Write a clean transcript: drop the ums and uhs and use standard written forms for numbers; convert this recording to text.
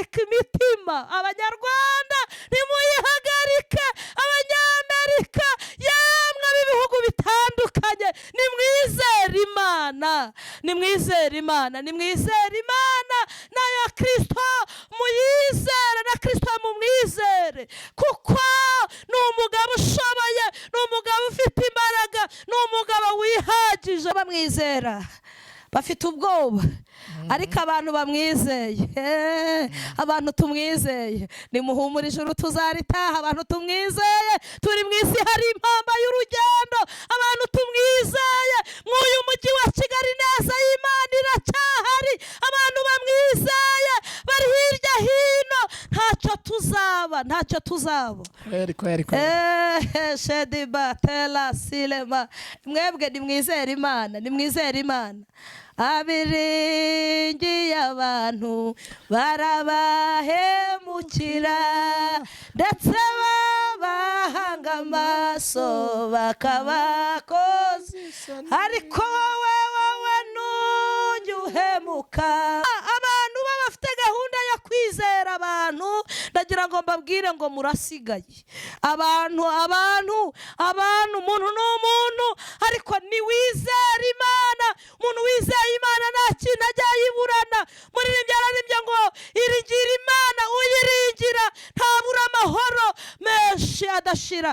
Ntimuhagarike imitima, Abanyarwanda, ntimuyihagarike, Abanyamerika, yemwe b'ibihugu bitandukanye. Nimwizere Imana, nimwizere Imana, nimwizere Imana nayo Kirisito muyizere, na Kirisito mumwizere, kuko ni umugabo ushoboye, ni umugabo ufite imbaraga, ni umugabo wihagije. Bamwizera bafite ubwoba, ariko abantu bamwizeye, abantu tumwizeye, nimuhumure, ijuru tuzaritaha. Abantu tumwizeye, turi mu isi, hari impamba y'urugendo. Abantu tumwizeye, mw'uyu mujyi wa Kigali neza y'Imana iracyahari. Abantu bamwizeye bari hirya hino, ntacyo tuzaba, ntacyo tuzaba. Kweri kweri kweri. Shediba tela silema, mwebwe nimwizere Imana, nimwizere Imana. Abiringiye abantu barabahemukira, ndetse babahanga amaso bakabakoza, ariko wowe, wowe ntujya uhemuka. Abantu baba bafite gahunda yo kwizera abantu, ndagira ngo mbabwire ngo murasigaye. Abantu, abantu, abantu, umuntu ni umuntu, ariko niwizera Imana. Umuntu wizeye Imana nta kintu ajya yiburana. Muririmbyi ararimbye ngo iringira Imana, uyiringira ntabura amahoro menshi adashira.